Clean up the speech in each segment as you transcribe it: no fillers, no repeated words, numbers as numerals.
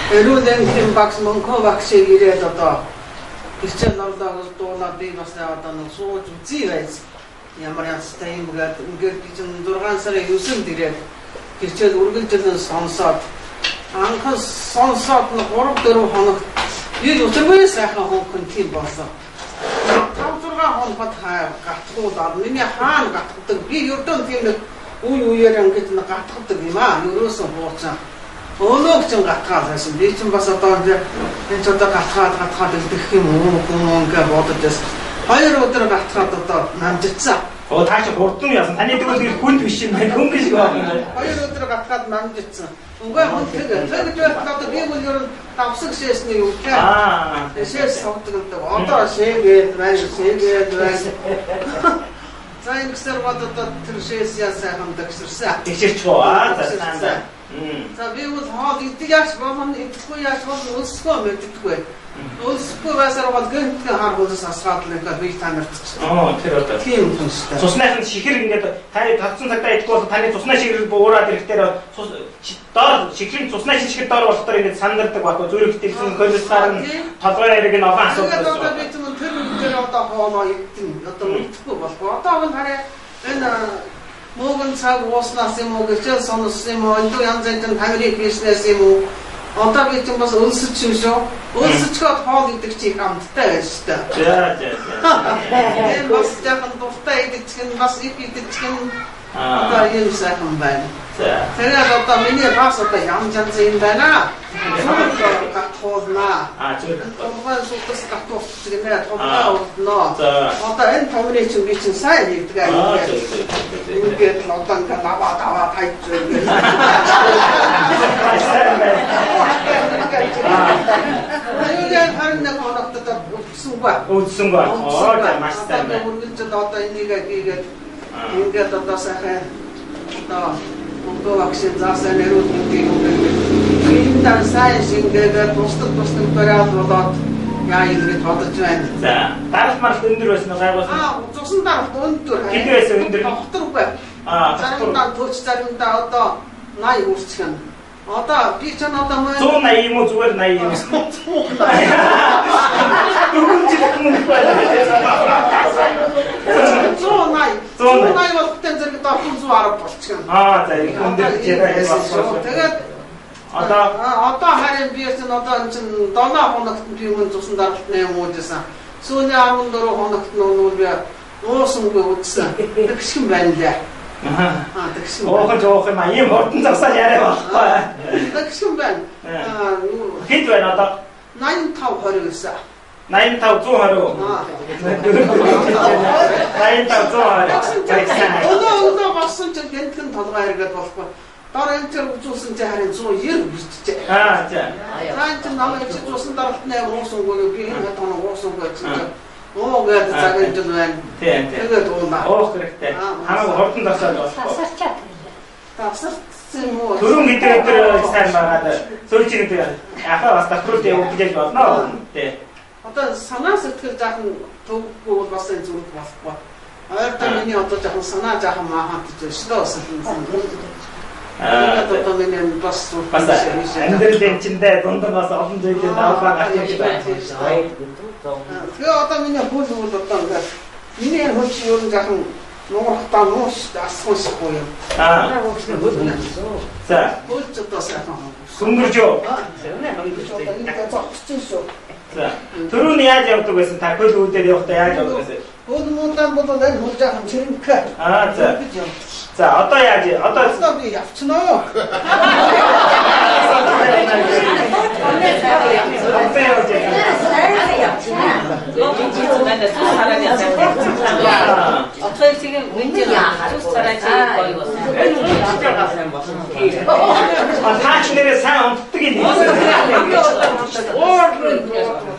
Эрүүл энхийн багш Мөнхөө багшийг ирээд одоо хичээл орлоо гэж дуулаад би бас одоо нэг сууж үзье байж ямар янзтай юм гээд ингээд би чинь 6 сарын 9-нд ирээд хичээл үргэлжлэн сонсоод анхан сонсоод 3 4 хоногт би өчигдөр сайхан хөнгөн тийм болсон. 5 6 хоногт гатгуулаад миний хаана гатгадаг би ердөө тийм нэг үе үеэр ингэж нэг гатгадаг юм аа ерөөсөн хуучин. Өнөөг чинь гатгаал байсан. Би чинь бас одоо энэ ч одоо гатгаад илдэх юм уу гүн гэж бодож байсан. 2 өдөр гатгаад одоо намжицсан. Оо та чи хурдан яасан. Таны тэгвэл хүнд биш юм байна. Хөнгөн шиг байна. 2 өдөр гатгаад намжицсан. Үгүй хүн тэгэж байхад одоо би бол ер нь давсаг шээсний юу те. Шээс согдог юм даа. Одоо шээгээд байна, шээгээд байна. За ингэсээр бод одоо тэр шээс яа сайхан дагширсан. Тэгшэрч гоо. Аа за. За би бол хоол идэх яаш болно, идэхгүй яаш болно, өлсгөө мэддэггүй. Өлсөхгүй байсаар бол гэнтхэн хар хөлс асгаад л ингээд би та нарт ч. Аа тэр одоо тийм хүн шүү дээ. Цусныхан шихэр ингээд таны тавцсан цагтаа идэхгүй бол таны цусны шихэр буураад ирэхдээ доор шихрийн цусны шихэр доор болохоор ингээд сандардаг байхгүй зүрх дэлсэн холестерол толгойн хэрэг нь олон асуудал байсан. Тэгээд одоо би тэр үгээр одоо хоолоо идэн одоо мэдхгүй болохгүй. Одоо бол хараа энэ мууган цаг ууснаас юм уу гिचэл сонссон юм уу өндөө янз янзын тамирын хийснээс юм уу одоо би чинь бас өлсөж юм шүү. Өлсөчгөөд хоол идэх чи их амттай байж шүү дээ. За за за. Энэ бас жаахан дуртай идэх чинь бас их идэх чинь одоо юм сайхан байна. За. Тэгээд одоо миний бас одоо янз янз юм байна. Зүрх гатхуулнаа. Аа зүрх. Толгой сутас гатуулчих гинэ. Толгой урдноо. За. Одоо энэ тамирын чинь би чинь сайн хийдэг аа. Ингээд л одоо ингээд аваа аваа тайж ингээд. Тэгээд 21 хоногт одоо өвдсөнгүй. Өвдсөнгүй. Оо за маш сайн байна. Үргэлжлэл одоо энийг хийгээд ингээд одоо сайхан одоо Мөнхөө багшийн заасан эрүүл мэндийн юм гэдэг. Энэ дар сайн шингээгээд тусдаг тусдаг бариад болоод яа юм гэж бодож байна. За, даралт маралт өндөр байсан уу гайгүй? Аа, цусан даралт өндөр. Хэд байсан өндөр? Тогтворгүй. Аа, заримдаа 40, заримдаа одоо 80 хүрчих юм. Одоо би ч одоо мөн 180 юм уу зүгээр 80 юм уу? 180. Дөрвөн жил мөнгө байна. 180. 180 болохтой зэрэг 710 болчих юм. Аа за их өндөр хичээл. Тэгээд одоо харин би чинь одоо энэ чинь 7 хоногт би өмнө цусан даралтны юм уу гэсэн. Сүүлийн 14 хоногт нь би уусангүй үдсэн. Тэгшин байна лээ. Аа тэгшин. Уухаж уух юм аа. Ийм хурдан завсаал яриа байхгүй. Тэгшин байна. Аа хэд байна одоо? 85 29. 85 120. Аа. 85 120. Өнөө болсон чинь гэнтгэн толгой хэрэгэд болохгүй. Дор энэ төр үзүүлсэн чинь харин 190 хүрчээ. Аа за. За энэ чинь намайг чи цусан даралтны уусангүй би энэ хад хоног уусангүй гэсэн чинь оо гэдэг цагийн жил байна. Тийм тийм. Тэгээд ууна. Уух хэрэгтэй. Хамаагүй хурдан давсаад болохгүй. Тасарчаад. Тасарчсан юм уу? Түрүүн гэдэг өдөр сайн байгаад сүүлчийн өдөр яхаа бас давтруулт явуулж яаж болно. Тийм. Одоо санаа сэтгэл жаахан төвгүй бол бас энэ зүрх болохгүй. Ойртон миний одоо жаахан санаа жаахан маахант өшлөө өсөлнсөн. Аа одоо миний бас бас амьдрал энэ чиндээ дундаа бас олон зүйлийн давлгаа гарч ирж байна. Тэгээ одоо миний хөл бол одоо ингээд миний хөл чи ер нь жаахан нуурахтаа нууш асгуулсахгүй юм. Аа. За. Хөл ч одоо сайхан. Хөнгөрж юу? Одоо зогсож шүү. За. Түрүүн яаж явдаг байсан? Та хөл үүдээр явахдаа яаж явдаг байсан? Хөл муудан бол энэ хөл жаахан чирэнхэ. Аа за. За одоо яаж? Одоо би явчихнаа. Одоо 지금 문제는 아, 다 чинээрээ сайн унтдаг юм.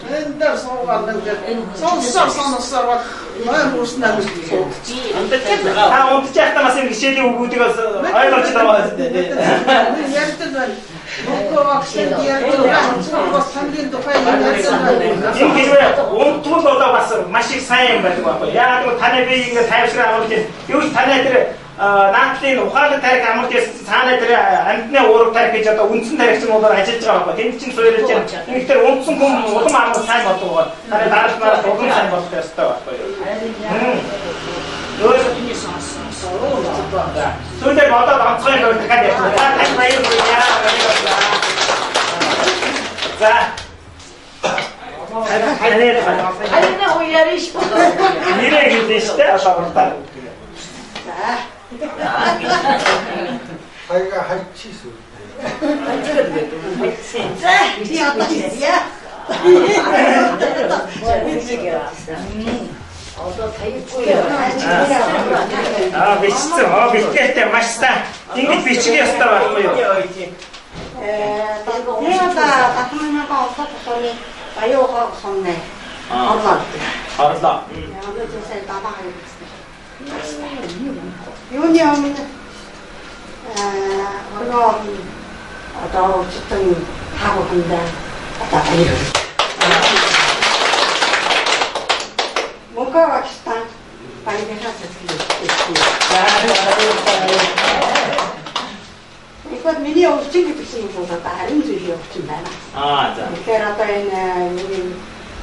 Энэ дээр суугаад ингээд сонсоор сонсоор мань хүүснээ гэж суудчих. Та унтж байхдаа бас энэ гişэлийн үгүүдийг бас ойлгож байгаа юм дээ. Ярьдаг байна. Мөнгө багшд ярьдаг байна. Бас тандын тухай ярьдаг байна. Энэ хэрвээ унтвал одоо бас маш их сайн юм байдаг байхгүй. Яагаад гэвэл таны бие ингээд тайвшраа агуулж байна. Юу ч таны тэр наадлын ухаалаг тарих амарч ясан цаанаа тэр амьтны уурга тарих гэж одоо үндсэн тарих чинь бол ажиллаж байгаа байхгүй. Тэнд чинь суурилж байна. Ингэхдээ үндсэн хүн улам амар сайн болдог байгаа. Таны дараалал мараас улам сайн болох ёстой байхгүй юу? Өөрөөр сүүлээр бодоод онцгой юм дахиад ярьчих. За тань баяр хүргье. За. Харин уяриш. Нэрээ хэлнэ шүү дээ. Одоо урдаа. За. Хайга хайчихсан. За, би одоо яа. Одоо таяхгүй. Аа бичсэн. Аа битгээтэй маш сайн. Ингэж бичих ёстой байхгүй юу? 내가 다크맨과 없었더니 바이오가 없었네. орлоо. Орлоо. Одоо чи сая дабаа хийсэн. Юуны өмнө оргоо одоо өчтөн та бүхэндээ одоо баяр. Мөнгө багштаа баярлалаа сэтгэл. Ихэд миний өвчин гэдэг чинь бол одоо ариун зүйлийн өвчин байна. Аа за. Тэгэхээр одоо энэ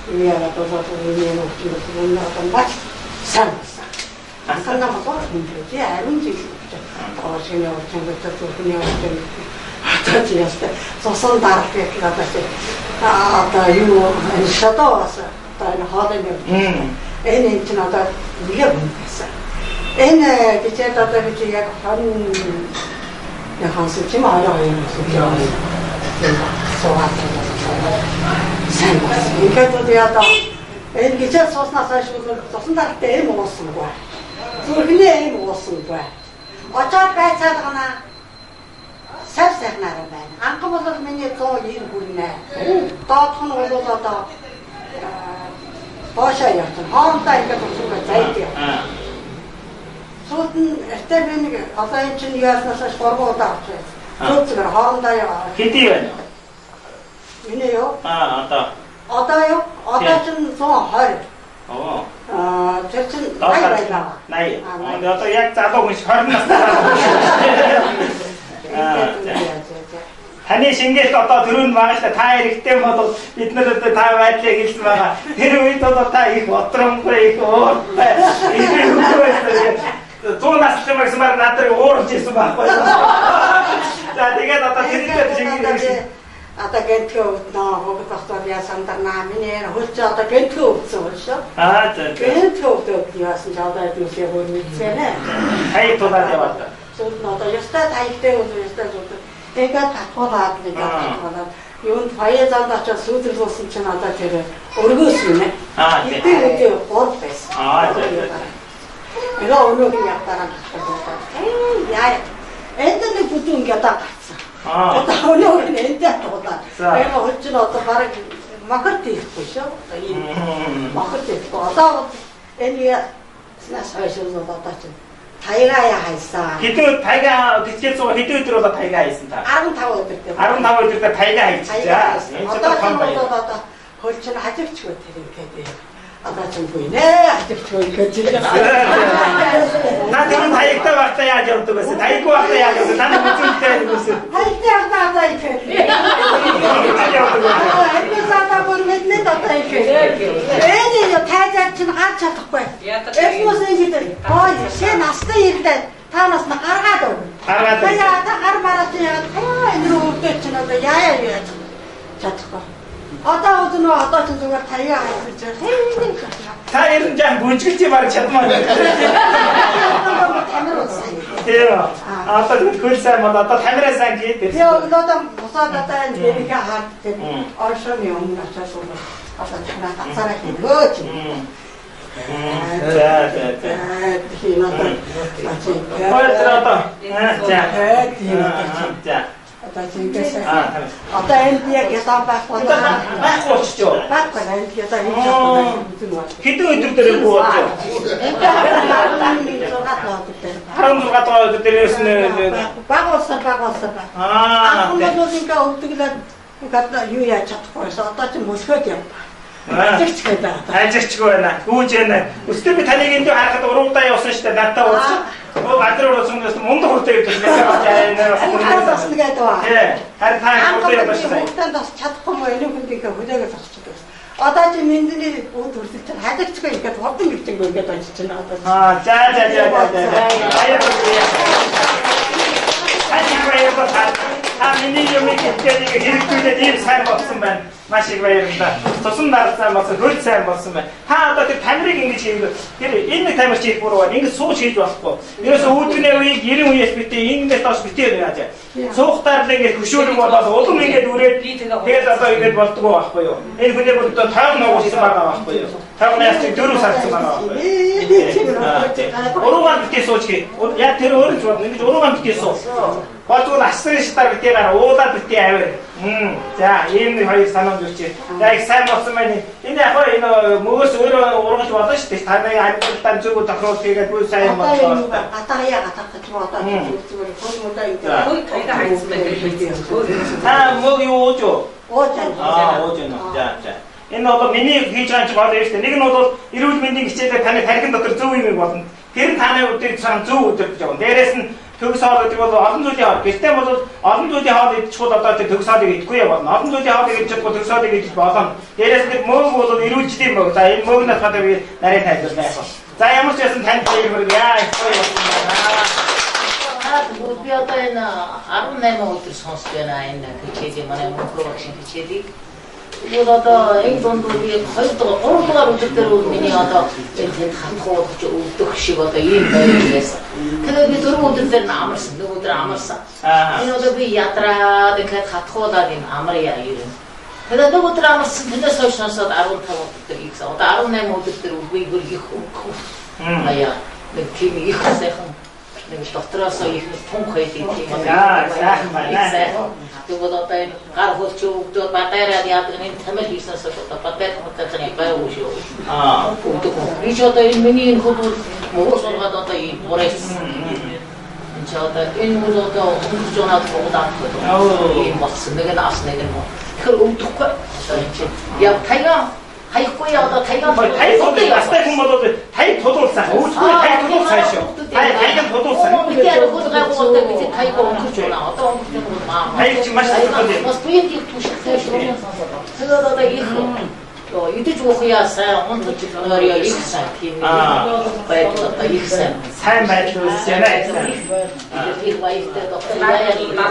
юу яагаад бол миний өвчин бол одоо маш сайн болсон. Анханаа болоо хэмжээ ариун зүйлийн өвчин. Тоошны өвчин гэдэг зүрхний өвчин одоо чи ястай цусан даралт гэх одоо чи одоо юу энэ шатаа бас одоо энэ хоолойны өвчин. Энэ энэ чинь одоо нэлээд хүн байсан. Энэ бичээд одоо би чи яг 20 хонсон ч юм 22 юм суугаад сайн болсон. Ингээд бол одоо энэ гिचээ сууснаас хойш бол цусан даралтай эм уусангүй. Зүрхний эм уусангүй. Очоод байцаалгана сав сайхнаар байна. Анхан бол миний 190 хүрнэ. Доодох нь бол одоо доошоо явчихна. Хоорондоо ингээд усуугаа зайд яв. Сүүлд нь эртээ би нэг одоо энэ чинь яаснаас хойш 3 удаа авч байсан. Зүүцгээр хоорондоо яваа. Хэдий байна? Миний юу? Аа одоо. Одоо юу? Одоо чинь 120. Оо. Аа тэр чинь 80 байлаа. 80. Одоо яг залуу хүн шиг 20 настай. Аа. Таны шингээлт одоо түрүүнд байгаа шүү дээ. Та эрэгтэй бол бид нар одоо та байдлыг хэлсэн байгаа. Тэр үед бол та их бодромгүй, их ууртай, их хөвгөө байсан. 100 наслах юм гэсэн баг надад уурж ирсэн байхгүй юу? За тэгээд одоо тэрнтэй шингээлт одоо гэнтгөө өвднө хогд багтаа яа сандарнаа миний хөлч одоо гэнтгөө өвдсөн хөлшөө. Аа за. Гэнтгөө өвдөд яасан ч одоо юусээ хөр мэдсэнэ. Хай тулаад яваад. Сүүлд нь одоо ёстой таягтай бол ёстой зүйл. Тэгээд татгуулаад нэг татгуулаад юунд фаяа занд очоод сүүдэрлүүлсэн чинь одоо тэр өргөөс юм ээ. Аа тий. Тэр гурав байсан. Аа за. 내가 오늘 그냥 따라 갔거든. 야, 애들이 굳은 게 다 갔어. Аа. 오늘 애들 또다. 내가 어찌나 어떤 말을 막을 때 있고 있어. 막을 때 있고 어떤 애니가 스나스하셔서 어떤 таягаа хайсан. Хэдэн тайгаа бичээд суугаа хэдэн өдөр болоо тайгаа хайсан та? 15 өдөр дээр. 15 өдөр дээр тайгаа хайчихжээ. Энэ ч одоо том баяр. Одоо хөл чинь хаживчгүй тэр ингээд. Одоо ч үгүй нэ хаживчгүй гэж хэлээ. Та тэр таягтай байхдаа яаж явдаг байсан? Таяггүй байхдаа яаж явдаг? Таны үзүүлэлтэй байдаг байсан. Таягтай байхдаа одоо ихээр. Аа, сата бүр мэднэ одоо ихээр. Энэ тайзаар чинь гарч чадахгүй. Эхмэс ингэж ой, шээ настай ирлээ. Та нас на гаргаад өгнө. Гаргаад. Таяа та гар мараа чи яагаад таяа энэ рүү өвдөж чинь одоо яа яаж чадахгүй. Одоо өднөө одоо чинь зүгээр таяа хайж байгаа. Та ер нь жаа бүжгэлж бараг чадмаар байна. Тамир болсон. Тийм. Одоо хөл сайн бол одоо тамираа сайн гээд. Тэгээ одоо бусаад одоо энэ дэрийнхээ хаад тэр оршооны өмнө очиад одоо танаа гацаараа хийгөө чи. За за за. Тийм одоо чи. Хоёр одоо. За. Тийм одоо. За. Одоо чингээс. Одоо энд яг ятаа байхгүй. Байхгүй болчихжоо. Байхгүй энд ятаа хийж чадахгүй үзэн байна. Хэдэн өдөр дээр бүү болжоо? Энд 16 өдөр дээр. 16 өдөр дээрээс нь баг болсон баг. Аа. Анхан бол ингээ өвдөглөөд ингээд юу яаж чадахгүй байсан. Одоо чи мөлхөөд явна. Ажигч гэдэг. Ажигчгүй байна. Гүүж байна. Өстөө би таныг энд харахад уруудаа явсан шүү дээ. Надтай уулзсан. Оо газар уулзсан гэсэн мундаг хурдан явж байсан. Бас нэгэд ба. Тий. Харин та хурдан явж байсан. Хүүхдэн бас чадахгүй мó энэ хүндийнхээ хүлээгээ зогсчихдаг байсан. Одоо чи мэндний үүд хүртэл чинь хажигчгүй ингээд хурдан гівчэнгүй ингээд очиж байна одоо. Аа за за за за. Баярлалаа. Баярлалаа. Та миний юмыг итгэдэг хэрэгжүүлээд ийм сайн болсон байна. Маш их баярлалаа. Тусан дарсан болсон, хөл сайн болсон байна. Та одоо тэр тамирыг ингэж хийв. Тэр энэ нэг тамир чи их буруу байна. Ингэж сууж хийж болохгүй. Ерөөсөө үүдгний үеийг 90 үеэс битээ ингэнээс доош битээ яаж. Суухтаар л ингэж хөшөөрөг болоод улам ингэж үрээд тэгээд одоо ингэж болдгоо байхгүй юу. Энэ хүний бүр одоо тойг нугуулсан байгаа байхгүй юу. Тойгнаас чи 4 сарсан байгаа байхгүй юу. Уруугаар битээ сууж хий. Яг тэр өөрөө ч болно. Ингэж уруугаар битээ суу. Болдгоо асрын шатаар битээ гараа уулаад битээ аваар. За ийм нэг хоёр санаанд ирчээ. За их сайн болсон байна. Энэ яг энэ мөгөөс өөрөө ургаж болно шүү дээ. Таны амьдралдаа зөв тохируулт хийгээд бүр сайн боллоо. Гадаа гадаа гэж бодоод зүгээр хөл мөдөө ингэ. Хөл таяга хайсан байх гэж. Та мөг юу ууж уу? Ууж байна. Аа ууж байна. За за. Энэ одоо миний хийж байгаа юм чи гол юм шүү дээ. Нэг нь бол эрүүл мэндийн хичээлээр таны тархин дотор зөв юм болно. Тэр нь таны өдрийг цаан зөв өдөртөж явна. Дээрээс нь төгс хоол гэдэг бол олон зүйлийн хоол. Гэртээ бол олон зүйлийн хоол идчихвэл одоо тэр төгс хоолыг идэхгүй болно. Олон зүйлийн хоолыг идчих чадахгүй төгс хоолыг идэж болно. Дээрээс нь мөг бол эрүүлжлийн мөг. За энэ мөг нь болохоор би нарийн тайлбарлая яг. За ямар ч байсан танд баяр хүргье. Их гоё болсон байна. Би одоо энэ 18 өдөр сонсож байна энэ хичээлийг манай мөнхөө багшийн хичээлийг. Тэгвэл одоо энэ дунд би 2 дугаар 3 дугаар өдөр дээр миний одоо энэ тэнд хатхуулж өвдөх шиг одоо ийм байр байсан. Тэгээд би 4 өдөр дээр нь амарсан, нэг өдөр амарсан. Энэ одоо би ядраад ингээд хатхуулаад энэ амаръя юм. Тэгээд нэг өдөр амарсан, тэрнээс хойш сонсоод 15 өдөр хийсэн. Одоо 18 өдөр дээр би бүр их өнгөх. Хаяа нэг тийм их сайхан нэг дотроос их нэг тунх байдаг тийм одоо сайхан байна. Тэгвэл одоо энэ гар хөлч өвдөд бадаараад яадаг энэ тамир хийснээс одоо бадаар хутаацны байгуу шүү. Аа. Өвдөг. Би ч одоо энэ миний энэ хөл муу суулгаад одоо ийм бурайсан. Энэ ч одоо энэ хөл одоо өнгөрч унаад буудаад ийм болсон. Нэг нь ас нэг нь муу. Тэгэхээр өвдөхгүй. Одоо энэ чинь яг таяа хаяхгүй одоо таяа тая тулуул настай хүн бол тая тулуул сайхан. Өвдөхгүй тая тулуул сайн шүү. Тая таяг тулуул сайн. Би тэр хөл гайгуулдаг би таяг өнгөрч унаа. Одоо өнгөрч унаа маа. Таяг чи маш их бас биеийн их түшигтэй шүү. Тэгээд одоо их идэж уух яа сайн, унтаж нойрё их сайн тийм байдал одоо их сайн. Сайн байдал үүсэж байна их сайн. Их баяртай доктор яа яа.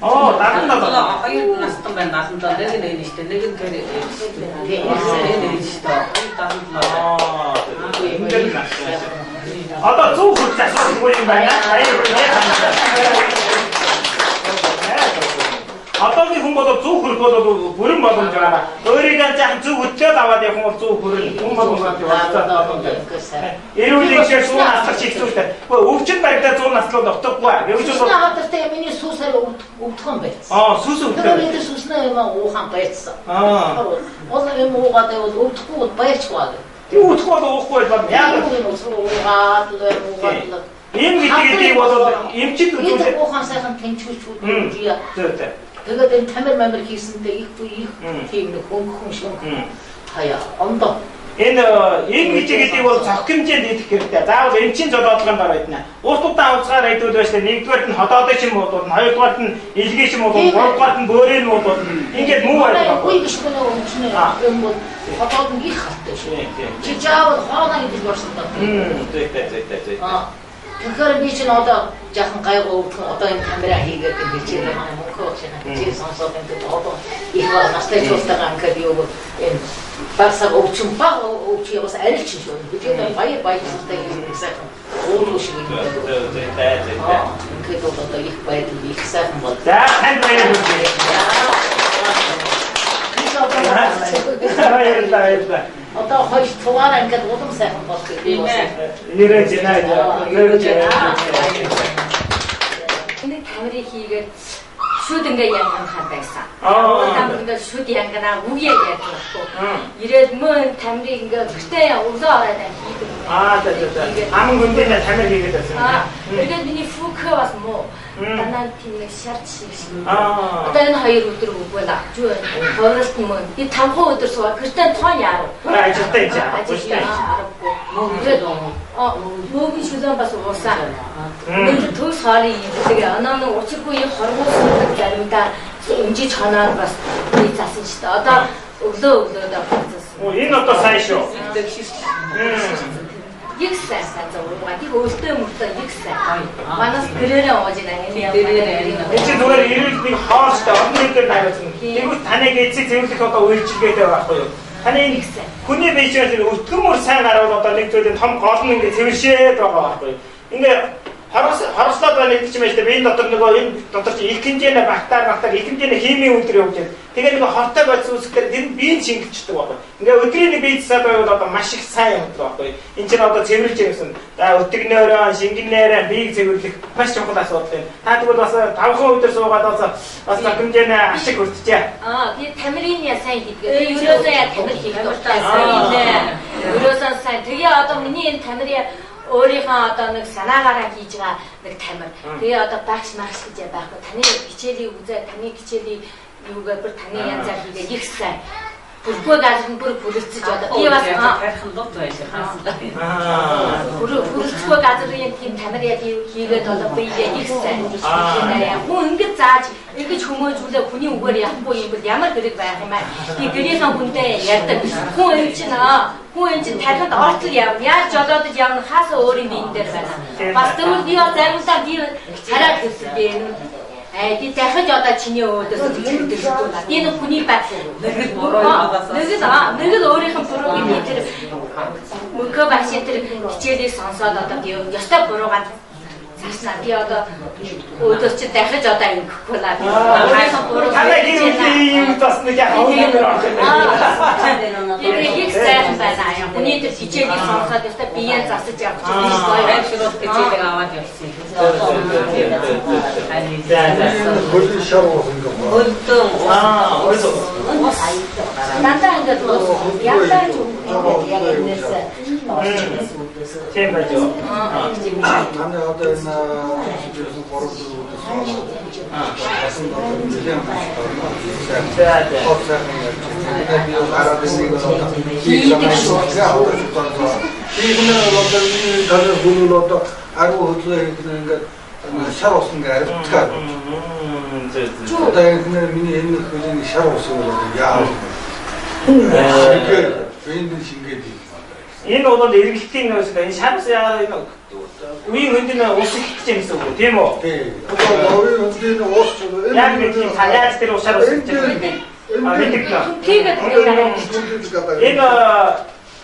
Оо 77 хоёр настан байна 77 нэг нь энэ шүү дээ. Нэг нь тэр энэ шүү дээ. 77. Аа энэ нас. Одоо 100 хүрч асуухгүй юм байна. Баяр одоогийн хүн бол 100 хүрэх бол бүрэн боломж байгаа. Өөрийгөө жаахан зөв хөтлөөд аваад явах юм бол 100 хүрнэ. Хүн болгоно боломж. Эрүүл нэгшээр 100 наслах чигтүүлтэй. Өвчин баригдаа 100 наслах нутаггүй. Гэвч бол хадартай миний сүсээр өвдөх юм байсан. Аа сүс өвдөх. Тэгэхээр энэ сүснээ юм уухан байсан. Аа. Бол юм уугаад байвал өвдөхгүй бол баярчгүй. Тэг өвдөхгүй бол уухгүй бол яг юм уугаад л уугаад л Ийм гэдгийг бол эмчит үзүүлэх уухан сайхан тэнчүүлж үзье. Зөв зөв. Тэгээд энэ тамир мамир хийсэндээ их бүх их тийм нэг хөнгөн шөнг хаяа ондоо. Энэ ийм гэж гэдгийг бол цогц хэмжээнд идэх хэрэгтэй. Заавал эмчийн золиодлогын дараа идэнэ. Урт удаан хугацаар идвэл байж таа нэгдүгээрт нь ходоодын ч юм уудулна, хоёрдугаарт нь илгээ ч юм уудулна, гуравдугаарт нь бөөрийн уудулна. Ингээд муу байх. Үгүй биш гэнэ өмчнө юм бол ходоод нь их халтай шүү. Чи заавал хоолоо идэж борсон даа. Зүйтэй зүйтэй зүйтэй. Тэгэхээр би чинь одоо жаахан гайгүй өвдөх одоо энэ камера хийгээд энэ хичээл манай мөнхөө багш хичээл сонсоод энэ одоо их настай чуултайгаа ингээд юу энэ багсаг өвчин баг өвчин бас арилч шүү. Тэгээд баяр баяртай юм сайхан уулуу шиг юм. Зүйтэй зүйтэй. Ингээд бол одоо их байдал их сайхан бол. За танд баяр хүргэе. Баярлалаа баярлалаа. Одоо хоёр тугаараа ингээд улам сайхан болох юм байна. Нэрэж байна. Нэрэж байна. Энэ тамирыг хийгээд шүд ингээ янгахаар байсан. Аа. Ингээ шүд янганаа үгүй яаж болохгүй. Ирээд мөн тамирыг ингээ гэртээ өглөө ороод хийдэг. Аа за за за. Аман хүндээ тамир хийгээд байсан. Тэгээд миний фүк Мөнхөө бас муу. Данаа тийм нэг шарч шиг шиг. Одоо энэ 2 өдөр үгүй л авч юу байна. Ховролт мөн. Би 5 өдөр суугаа. Гэртээ тоон яарав. Ажилтай чи. Ажилтай. Мөөгийн шүлэн бас уусаа. Өнөөдөр төгс хоолыг иддэг. Оноо нэг учиргүй их хоргоосдаг заримдаа өмжиж хоноор бас би засан шүү дээ. Одоо өглөө буцсан. Энэ одоо сайн шүү. Их сайн сайн зургаа. Их өлтөө мөртөө их сайн. Манаас гэрээрээ ууж байна. Энэ чинь зүгээр эрүүл нэг хоол шүү дээ. Олон нийтээр хариуцна. Тэгвэл таныг эцэг цэвэрлэх одоо үйлчилгээтэй байхгүй юу? Таны энэ хүний биеэр өтгөн мөр сайн гарвал одоо нэг зүйлийн том гол нь ингээ цэвэршээд байгаа байхгүй юу? Ингээ хорслоод байна гэдэг чинь байж тээ биеийн дотор нөгөө энэ дотор чинь их хэмжээний бактери их хэмжээний химийн өндөр явж байна. Тэгээ нөгөө хортой бодис үүсгэхээр тэр нь биеийн шингэлчдэг байхгүй. Ингээ өдрийн нэг бие засаад байвал одоо маш их сайн юм байхгүй. Энэ чинь одоо цэвэрлж юм. За өтгөнөөрөө, шингэнээрээ биеийг цэвэрлэх маш чухал асуудал юм. Та тэгвэл бас 5 өдөр суугаад бас хэмжээний ашиг хүртжээ. Би тамирын яа сайн хийдэг. Би ерөөсөө яа тамир хийх дуртай. Ерөөсөө сайн. Тэгээ одоо миний энэ тамирын өөрийнхөө одоо нэг санаагаараа хийж байгаа нэг тамир. Тэгээ одоо багш магш гэж байхгүй. Таны хичээлийг үзээ, таны хичээлийг юугаа бүр таны янзаар хийгээ их сайн. Бүрхөө газар нь бүр бүлэлцэж одоо би бас тарих нь лот байлаа хаасан. Бүр бүлэлцгүй газрын тийм тамир яг хийгээд одоо би их сайн. Хүн ингэж зааж ингэж хүмүүжүүлээ хүний үгээр явахгүй юм бол ямар хэрэг байх юм аа. Би гэрийнхээ хүнтэй ярьдаг. Хүн энэ чинь хүн энэ чинь тариханд ортол явна. Яаж жолоодож явна хаасаа өөрийн биен дээр байна. Бас тэгвэл би заримдаа би цараад хэлсэн би энэ би дахиж одоо чиний өөдөөс зүтгэдэг шүү дээ. Энэ хүний байдал. Нэг л буруу юм байна. Нэг л өөрийнх нь буруу гэдэг тэр мөнхөө багшийн тэр хичээлийг сонсоод одоо би ёстой буруугаа заснаа. Би одоо өөдөөс чи дахиж одоо ингэхгүй лаа. Би өөрийнх нь буруу танай юм бас нэг яг өөр орох юм. Тэр их сайхан байна. Хүний тэр хичээлийг сонсоод ёстой биеэ засаж явах чинь гоё. Байшруулах хичээлийг аваад явсан. Хөлний шар уусан гэх юм. Хөлдөө ус. Дандаа ингээд ус. Ягдаа ч яг энэс орж ирсэн үгээс. Тийм байж юу. Таны одоо энэ 3 4 өдөр басан одоо нэлээд За за. Би гараад ирсэн одоо хийх нь одоо энэ таны хүн одоо аргу хөдлөө хийх нь ингээд шар ус ингээд аривтгаа. Одоо энэ миний энэ хөлийн шар ус бол яав. Энэ шингээд. Энэ бол эргэлтийн нөөц. Энэ шар ус яагаад энэ үеийн хөндийн ус их гэж юм гэсэн үг үү, тийм үү? Тийм. Одоо үеийн хөндийн ус яг нэг яаж тэр ус шар ус гэж мэддэг. Тэгээд энэ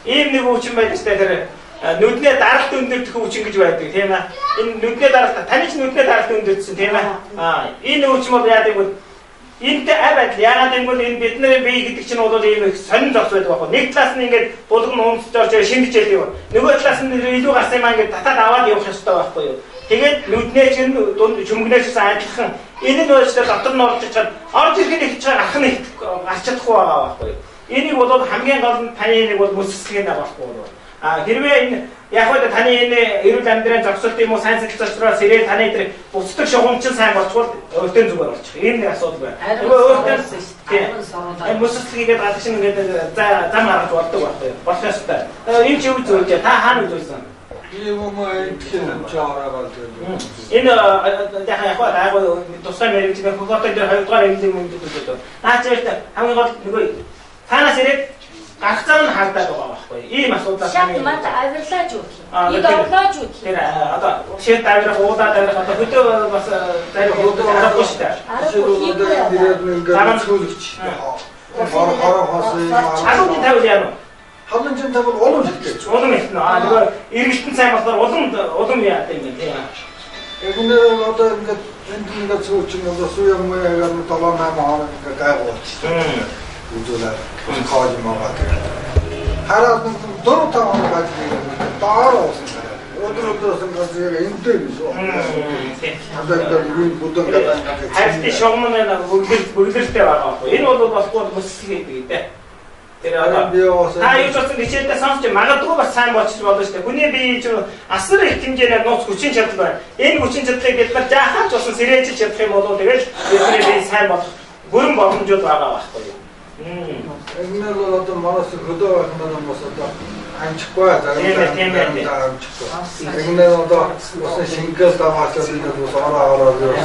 ийм нэг өвчин байдаг ч тэр нүднээ даралт өндөрдөх өвчин гэж байдаг, тийм ээ. Энэ нүднээ даралт, таны ч нүднээ даралт өндөрдсөн, тийм ээ. Энэ өвчин бол яадаг вэ? Энтэй ав адил. Яагаад гэвэл энэ бидний бие гэдэг чинь бол ийм их сонин зохис байдаг байхгүй. Нэг талаас нь ингээд булган умсж орж шингэж яв. Нөгөө талаас нь илүү гарсан юм ингээд татаад аваад явах ёстой байхгүй юу? Тэгээд нүднээ чинь чөмгнээ чинь адилхан. Энэ нь өөрчлөлт дотор нь орж чад орж ирэхэд их чад ах нь гарч чадахгүй байгаа байхгүй юу? Энийг бол хамгийн гол нь таны нэг бол мөсөслөг нь болохгүй бол. Хэрвээ энэ яг хөө таны энэ эрүүл амьдралын зогсолт юм уу сайн сэтгэл зочроос ирээд таны тэр буцдаг шугам чинь сайн болчихвол өөртөө зүгээр болчих. Ийм нэг асуудал байна. Нөгөө өөртөө тийм мөсөслөг хийгээд гадагш ингээд зам гаргаж болдог байхгүй юу? Болох ёстой. Энэ чи юу зүйлж та хаана үзүүлсэн? Ийм юм энэ чи ороо болж. Энэ яг айгуу тусгай мэрэгч хөхөтой дээр 2 дугаар английн мөнгө үзүүлдэг. Наа чи хамгийн гол нөгөө таанаас ирээд гарах зам нь харагдаад байгаа байхгүй. Ийм асуудлаас шат мат авирлаач үү. Ид орлооч үү. Тэр одоо шид авирах, уудаад авирах одоо хөдөө бас зарим хөдөө аргагүй шүү дээ. Заман цүүлэгч. Хор хосын халуун тавил яа вэ? Халуун тавил улам ихтэй. Улам их нэ. Нөгөө эргэлтэн сайн болохоор улам яа гэм бэ тийм. Энэ одоо ингээд энд ингээд цүүчин одоо сүү юм яагаар 7 8 хоног ингээд гайгуулчихсан. Үзүүлээ хойж мага тэгээд хараад 4 5 хоног гаж хийгээд доор уусан гараа. Өдөр өдрөөс гаж энтэй биш үү? Одоо ингээд үеийн бүдэн гадаа ингээд хайртай шугам нь бөглөртэй байгаа байхгүй. Энэ бол болохгүй мөсөслөг гэдэг дээ. Тэр одоо та юу ч болсон хичээлдээ сонсч магадгүй бас сайн болчих болно шүү дээ. Хүний бие чинь асар их хэмжээний нууц хүчин чадал байна. Энэ хүчин чадлыг бид нар жаахан ч болсон сэрээжиж чадах юм бол тэгэл бидний бие сайн болох бүрэн боломжууд байгаа байхгүй юу? Энэ бол одоо манаас хөдөө байх нь бас одоо амжихгүй заримдаа амжихгүй. Энэ одоо бас шингэл даваачаад энэ бас ороо ороо юм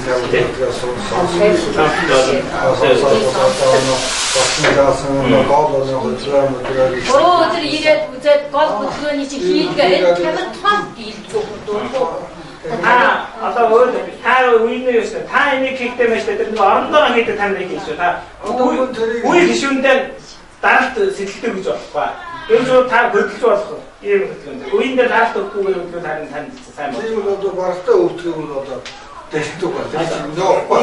тавьдаг сонссон. Гурван өдөр ирээд үзээд гол хөдөлгөөний чи хийдгээ энэ тамир том дийлдэг дургу. Та одоо өөр та үеийн юу шүү. Та энийг хийхдээ мэж тэр нэг орондоо хийдэг тамирыг хийж шүү. Та үе гишүүндээ даралт сэтэлдэг гэж болохгүй. Тэр зүйл та хөдөлж болох ийм хөдөлгөөн. Үеийн дээр даралт өгөхгүйгээр хөдөлгөөн тань тань сайн байна. Тийм бол одоо барагтай өвдгийг бол одоо дэлтдэг байна. Тэр чинь нөөхгүй.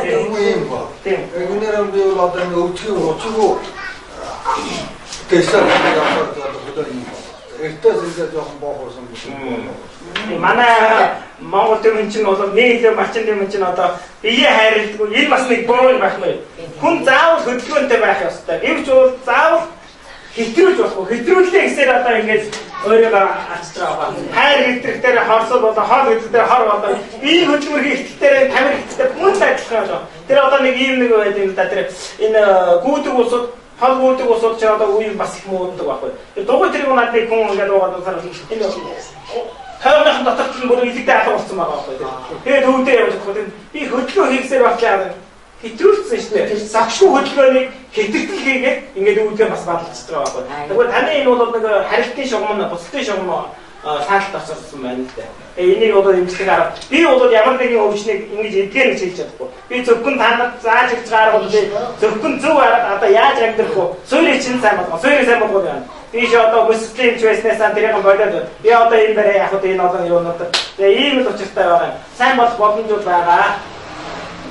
Тийм юм ба. Нэгнээр би бол одоо энэ өвдгийг уцгүй дэлсээр явахаар одоо хөдөө юм ба. Эртээс ингээд жоохон боохорсон юм. Манай Монгол төмөн чинь бол нэг илүү малчин төмөн чинь одоо бие хайрладгүй. Энэ бас нэг буруу юм байх нь. Хүн заавал хөдөлгөөнтэй байх ёстой. Гэвч бол заавал хэтрүүлж болохгүй. Хэтрүүллээ гэсээр одоо ингээд өөрийгөө алчж байгаа байна. Хайр хэтрэх дээр хорсол болоо, хол хэтрэх дээр хор болоо. Бие хөдөлмөр хийх дээр тамир хэтрэх мөн л адилхан болоо. Тэр одоо нэг ийм нэг байд юм да. Тэр энэ гүйдэг улсууд хол гүйдэг улсууд чинь одоо үе бас их муудаг байхгүй. Тэр дугуй тэрэг надад хүн ингээд уугаад усаар энэ тойрныхан дотор ч бүр илэгдээ алга болсон байгаа байхгүй. Тэгээд төвдөө явж чадахгүй. Би хөдөлгөөн хийгсээр багтлаа. Хэтрүүлсэн шүү дээ. Загшгүй хөдөлгөөнийг хэтэртэл хийгээд ингээд үүдгээ бас бадалчихж байгаа байхгүй. Тэгвэл таны энэ бол нэг харилцын шугам, бусдын шугам саалт очсон байна л да. Тэгээ энийг бол эмчлэг арга. Би бол ямар нэгэн өвчнийг ингэж эдгээр гэж хэлж чадахгүй. Би зөвхөн та нарт зааж өгч байгаа арга бол би зөвхөн зөв арга одоо яаж амьдрах вэ? Суурийг чинь сайн болгоо. Суурийг сайн болгоо юм. Би ч одоо бүсглийн эмч байснаас тэрийг болоод би одоо энэ барай яг одоо энэ олон юунууд. Тэгээ ийм л учиртай байгаа юм. Сайн болох боломжууд байгаа.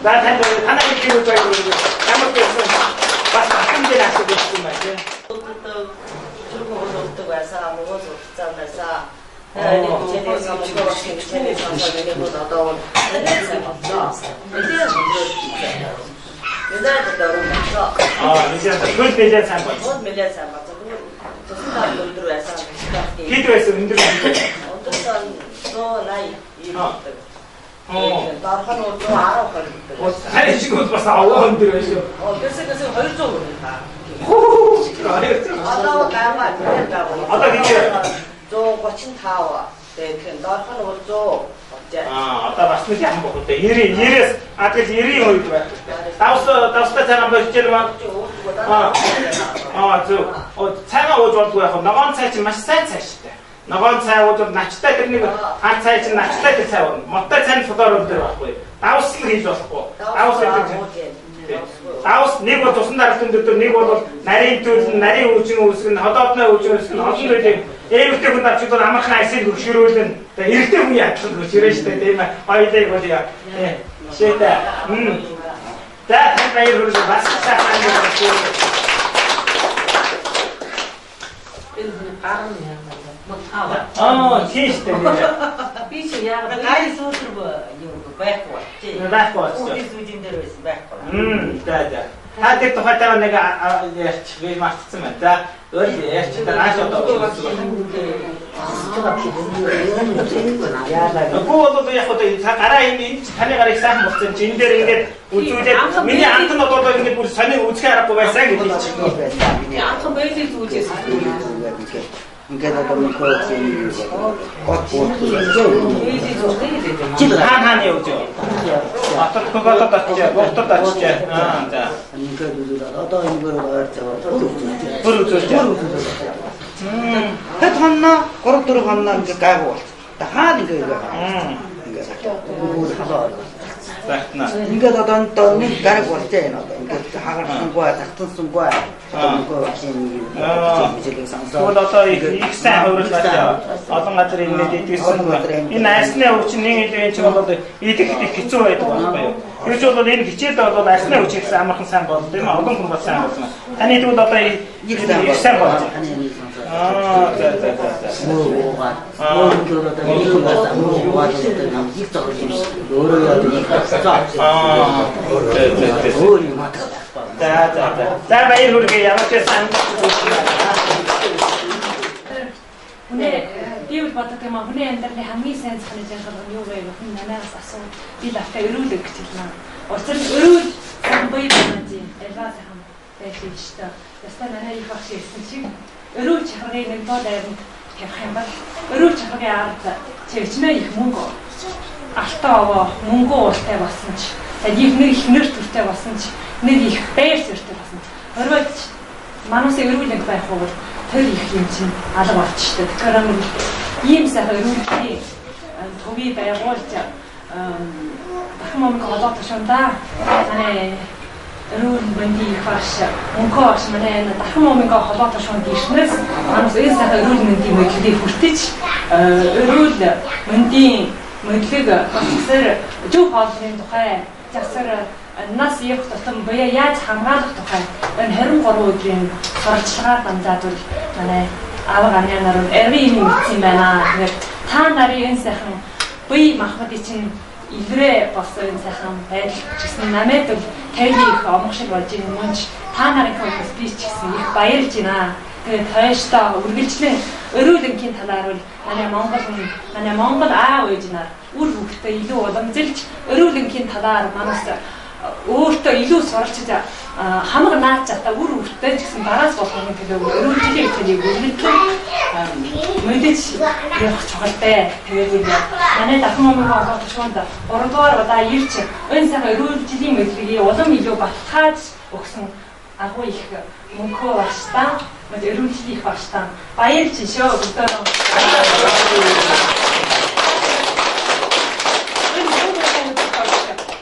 За танд танай хэлэх үг байна. Ямар ч байсан бас хэмжээний асуудал юм байна тийм. Түргэн хөлөвдөг байсан, мөгөө сурцсан байсан. Энэ хичээлээс мөнгө хичээлээс сонсоод миний бол одоо сайн боллоо. Нэлээд нэлээд дөрөв боллоо. Аа, нэлээд хөл нэлээд сайн болсон. Хөл нэлээд сайн болсон. Тусан тав өндөр байсан. Хэд байсан өндөр? Өндөр 180 90. Дарах нь 110 20. Харин шиг бол бас овоо өндөр байсан шүү. Тэрсээ 200 хүрнэ та. Одоо Одоо гайваа нэлээд байгуу. Одоо гэж 135. Тэгээд дарах нь бол 130. Аа, одоо бас нэг яхан бохоо. 90 90-ээс а тэгэл 90-ийн үед байх. Давстай цагаан болчихсон маа. Аа, зөв. Цагаан ууж болдгоо яг ногоон цай чинь маш сайн цай шүү дээ. Ногоон цай ууж бол начтай тэр нэг хар цай чинь начтай тэр цай болно. Модтой цай нь флор өндөр байхгүй. Давс л хийж болохгүй. Давс гэдэг давс нэг бол тусан даралт өндөр дээр нэг бол нарийн төлн, нарийн өвчин үүсгэн, ходоодны өвчин үүсгэн, олон зүйлийг ээвэртэй хүн авч бол амархан айсыг хөгшөрөөлнө. Тэгээ эрэгтэй хүний адилхан хөгшөрөн шүү дээ, тийм ээ. Хоёулыг бол яа. Шээтэй. За танд баяр хүргэе. Бас сайхан юм. Энэ хүний гар нь яа. Аа, тийм шүү дээ. Би чи яагаад гай сүүтэр юм байхгүй болчих. Байхгүй болчих. Үгүй сүүжин дээр байсан байхгүй. За за. Та тэр тухайтаа нэг ярьчих би мартсан байна. За, өөр ярьчих та нааш одоо. Үгүй бол яг одоо гараа энэ таны гарыг сайхан болсон чи энэ дээр ингээд үзүүлээд миний ант нь одоо ингээд бүр сони үзэх аргагүй байсан гэж хэлчих. Миний анхан бэлэг зүйлээс ингээд одоо мөнхөө гот бууд хаана явж байгаа. Хотод хотод очиж, богдод очиж. Аа за. Ингээд үзүүлээд одоо энэгээр ойр зав. Бүр үзүүлж. Хэд хонно 3 4 хонно ингээд гайгүй болсон. Та хаана ингээд ингээд бүр халаа. Загтна. Ингээд одоо нэг гараг болжээ энэ одоо ингээд хагарсангүй, загтансангүй. Одоо мөнхөө багшийн хичээлийг сонсоо. Тэгвэл одоо их сайн хувирал байна. Олон газар ингээд идэгсэн. Энэ айсны өвчин нэг илүү энэ чинь бол идэхэд их хэцүү байдаг байхгүй юу? Тэр чинь бол энэ хичээлд бол айсны өвчин гэсэн амархан сайн болно тийм ээ. Олон хүн бол сайн болно. Таны тэгвэл одоо их сайн болж байна. Аа за за за. Муу уугаад муу одоо нэг юм байна. Муу уугаад одоо нам их зогсож юм шиг. Өөрөө яа их зогсоо. Аа за за за. Өөр юм аа. За за за. За баяр хүргэе. Ямар ч байсан. Хүнээ би бол боддог юм аа хүний амьдралын хамгийн сайн цахны жаргал нь юу вэ гэх хүн намайгаас асуу. Би лавтай өрөөлөг гэж хэлнэ. Учир нь өрөөл сайхан бие байна тийм. Альва сайхан байж шүү дээ. Ястаа манай их багш хэлсэн шиг өрөөл чахаргыг нэг доо дайранд тавих юм бол өрөөл чахаргын ард чивчмээ их мөнгө алтаа овоо мөнгө ууртай болсон ч за нэг их нэр төртэй болсон ч нэг их байр суурьтай болсон ч хорвооч манусыг өрөөлөг байх уу тэр их юм чинь алга болчихтой. Тэгэхээр ийм сайхан өрөөллийн төвийг байгуулж дахин мөнгө олоо тушундаа манай өрөөл мэндийн их багш мөнхөө багш манай энэ дахин мөнгө холоо тушуунд ирснээс манус энэ сайхан өрөөл мэндийн мэдлэгийг хүртэж өрөөл мэндийн мэдлэг засар зөв хооллын тухай засар нас явах тутам буяа яаж хамгаалах тухай энэ 23 өдрийн сурчлагаар дамжаад бол манай аав анааны нар эрвийн юм мэдсэн байна. Тэгэхээр та нарын энэ сайхан бие махбодын чинь илрээ болсон энэ сайхан байдал ч гэсэн намайг бол таны их омог шиг болж ийн мөн ч та нарын хувьд би ч гэсэн их баярлж байна. Тэгээд тойштой үргэлжлэн өрөөлөнхийн талаар бол манай Монгол аав ээж нар үр хөвгтөө илүү уламжилж өрөөлөнхийн талаар манаас өөртөө илүү суралцж хамаг наад затаа үр хөвгтөө ч гэсэн дараас болохын төлөө өрөөлжлийн хичээлийг үргэлжлэн мэдээж явах чухал дээ. Тэгээд манай дахин мөнгө олох тушуунд 3 дугаар удаа ирж энэ сайхан өрөөлжлийн мэдлэгийг улам илүү баталгааж өгсөн агуу их мөнхөө багштай өрөөлжлийн их багштай баярлж шүү бүгдөө.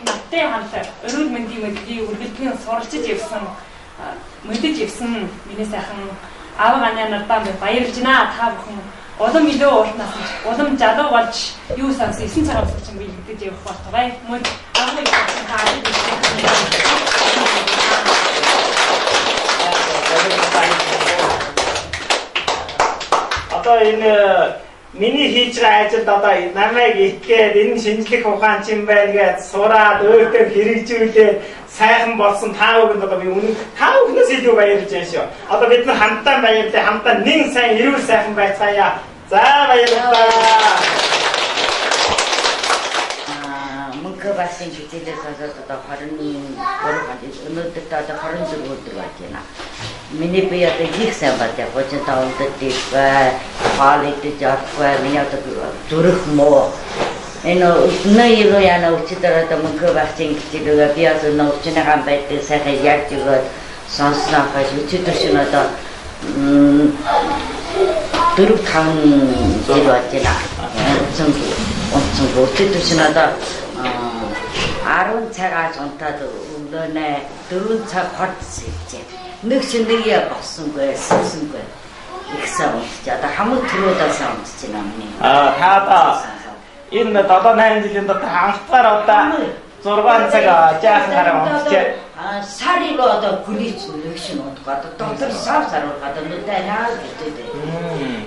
Надтай хамт өрөөл мэндийн мэдлэгийг үргэлжлэн суралцж явсан мэдэж явсан миний сайхан аав анаа надаа баярлж байна. Та бүхэн улам илүү урт насч улам залуу болж юу санс 9 цаг болсон чинь бэлтгэж явах болтугай. Мөн агуу их та Одоо энэ миний хийж байгаа ажилд одоо намайг итгээд энэ шинжлэх ухаан чинь байна гэж сураад өөртөө хэрэгжүүлээд сайхан болсон та бүхэнд одоо би үнэн та бүхнээс илүү баярлж байна шүү. Одоо бид нар хамтдаа баярлаа, хамтдаа нэн сайн эрүүл сайхан байцгаая. За баярлалаа. Мөнхөө багшийн хичээлээ сонсоод одоо 23 өнөөдөр одоо 24 өдөр болж байна. Миний бие одоо их сайн байна. 35 өдөр дийвэ, хоол идэж явахгүй, миний одоо зүрх муу. Энэ өнөө юу яана өчигдөр одоо мөнхөө багшийн хичээлээ би одоо нөөцнийхэн байдаг сайхан ярьж өгөөд сонссноо хойш өчигдөр шөнө одоо 4 5 жил болж байна. Унтсан өчигдөр шөнө одоо 10 цагаас унтаад өглөөнөө 4 цаг хорд сэлжээ. Нэг шин нэг я боссонгүй, сэлсэнгүй. Их сайн унтж. Одоо хамаг төрөөдөө сайн унтж байна миний. Аа та одоо энэ 7 8 жилийн дотор анхдгаар одоо 6 цаг жаахан гараа унтжээ. Аа сарыг одоо гүлийч нэг шин унтах. Одоо доктор сав саруулах одоо нүдэ наа гэдэг.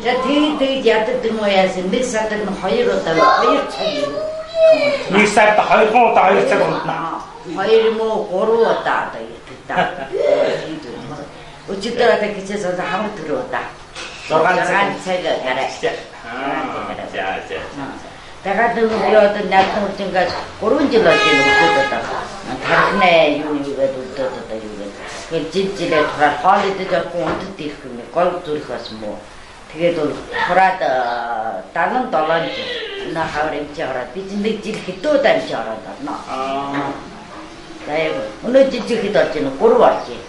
За тэгээд яадаг юм уу яасан нэг сард нь 2 удаа 2 цаг юм. Нэг сард 2 удаа 2 цаг унтна. 2 юм уу 3 удаа одоо ирдэг да. Өчигдөр одоо хичээл сонсоо хамаг төрөө удаа. 6 цаг гараа. За за. Тэгээд нөгөө одоо наадхан үчингээс 3 жил болж байна өгөөд одоо. Тархнаа юу юу гэдэг өгдөөд одоо юу гэдэг. Тэгэхээр жил жилээ тураад хоол идэж явахгүй унтад ирэх юм. Гол зүрх бас муу. Тэгээд бол тураад 77 жил на хавар эмчээ ороод би чинь нэг жил хэдэн удаа эмчээ ороод орно. Аа. За яг өнөө жил хэд болж байна? 3 болж байна.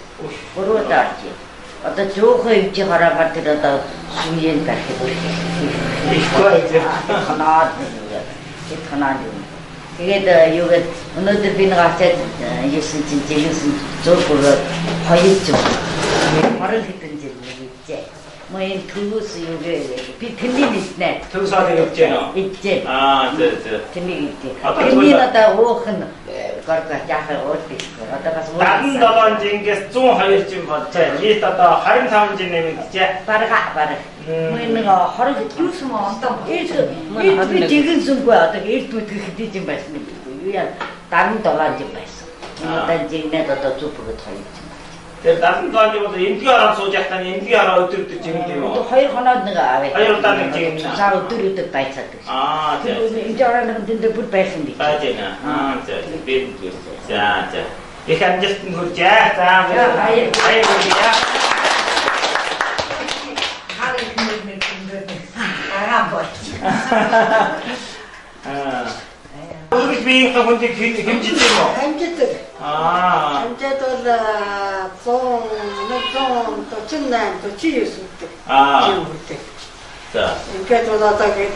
3 удаа орж байна. Одоо жөөхөн эмчээ хараагаар тэр одоо сүүлийн барих ихгүй ханаад хэд ханаад юм. Тэгээд юу гэд өнөөдөр би нэг ачаад юусэн чинь жигсэн 103 2 жил. 20 хэдэн жил нэгжээ. Мөн төвөөс юу гээ би тэрний мэднэ. Төвс хоолыг явж байна уу? Идэж. Аа зөө зөө. Тэрнийг идэ. Тэрний одоо уух нь горго жаахан уулдаг. Одоо бас 77 жингээс 102 жин болжээ. Нийт одоо 25 жин нэмэгджээ. Барга бараг. Мөн нэг 20 юу юм онтон. Эрд би жигэнсэнгүй одоо эрд үтгэх хэдий жин байсан юм бэ? Юу яа 77 жин байсан. Уснуудаа жигнээд одоо зүг бүгд хоёр жин. Тэр 77 оны бол эмнэлгийн ороод сууж байхдаа эмнэлгийн ороо өдөр өдөр жигнэдэг юм уу? 2 хоноод нэг авъя. 2 удаа нэг жигнэ. Цаа өдөр өдөр байцаадаг. Аа за. Эмнэлгийн ороо нэг дэндээ бүр байсан би. Байж байна. Аа за. Би за за. Их амжилтанд хүржээ. За баяр баяр. Хар их нэг нэг ингээд агаан болчих. Аа. Үргэлж биеийнхээ хүндийг хэмжиж юм уу? Хэмжиж. Аа. Хэмжээд бол 100 148 49 гэдэг. Аа. Хүрдэг. За. Ингээд бол одоо ингээд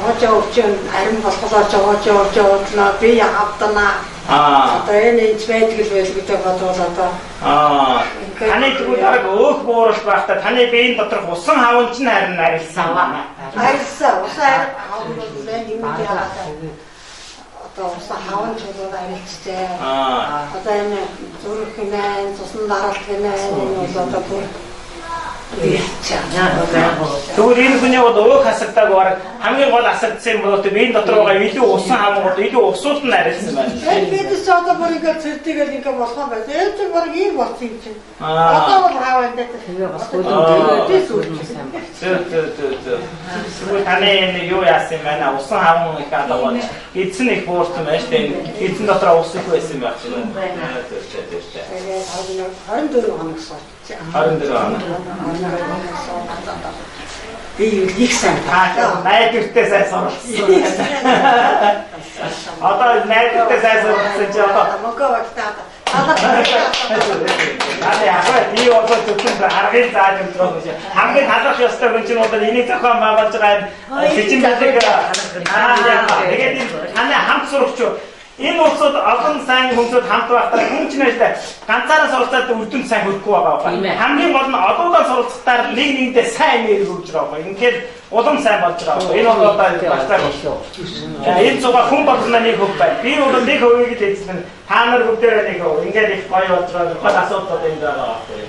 хожоо өвчин харин болохоор ч хожоо өвчин уудлаа би авданаа. Аа. Одоо энэ энэч байдаг л байл гэдэг бодвол одоо. Аа. Таны тэгвэл баг өөх буурал байхдаа таны биеийн доторх усан хаван чинь харин арилсан. Арилсан. Усан хаван бол энэ юм яагаад одоо усан хаван ч бол арилжжээ. Аа. Одоо энэ зүрх нэ, цусан даралт гэнэ энэ бол одоо бүр Тэгвэл энэ хүний бол өөх хасагдаагүй баг хамгийн гол асагдсан юм бол биеийн дотор байгаа илүү усан хаван бол илүү усууд нь арилсан байна. Энэ бид ч одоо бүр ингээд цэртэйгээл ингээд болох юм байна. Энэ ч баг ийм болсон юм чинь. Одоо бол хаваа энэ тэгээ бас хөлөн дээс үлдсэн сайн байна. Зөв зөв зөв зөв. Тэгвэл таны энэ юу яасан юм байна? Усан хаван их алга болж эзэн их буурсан байна шүү дээ. Эзэн дотор ус их байсан байх шиг байна. Зөв зөв зөв. Тэгээд 24 хоног сууч. 24 хоног. Би их сайн таа найдвартай сайн суралцсан. Одоо найдвартай сайн суралцсан чи одоо мөнгө багтаа. Аа яг би одоо зөвхөн аргыг зааж өгч байгаа юм шиг. Хамгийн таларх ёстой хүн чинь одоо энийг зохион байгуулж байгаа энэ хижин бэлэг аа тэгээд энэ танай хамт сурагч энэ улсууд олон сайн хүмүүсүүд хамт байхдаа хүн ч нэжтэй ганцаараа суралцаад үр дүнд сайн хүрэхгүй байгаа байхгүй. Хамгийн гол нь олоодаа суралцахтаар нэг нэгэндээ сайн нэр өгж байгаа байхгүй. Үнэхээр улам сайн болж байгаа байхгүй. Энэ бол одоо багтаа шүү. Энэ зугаа хүн болгоно нэг хөв байна. Би бол нэг хөвийг л эзлэн. Та нар бүгдээрээ нэг хөв. Ингээд их гоё болж байгаа. Гол асуудал одоо энд байгаа байхгүй.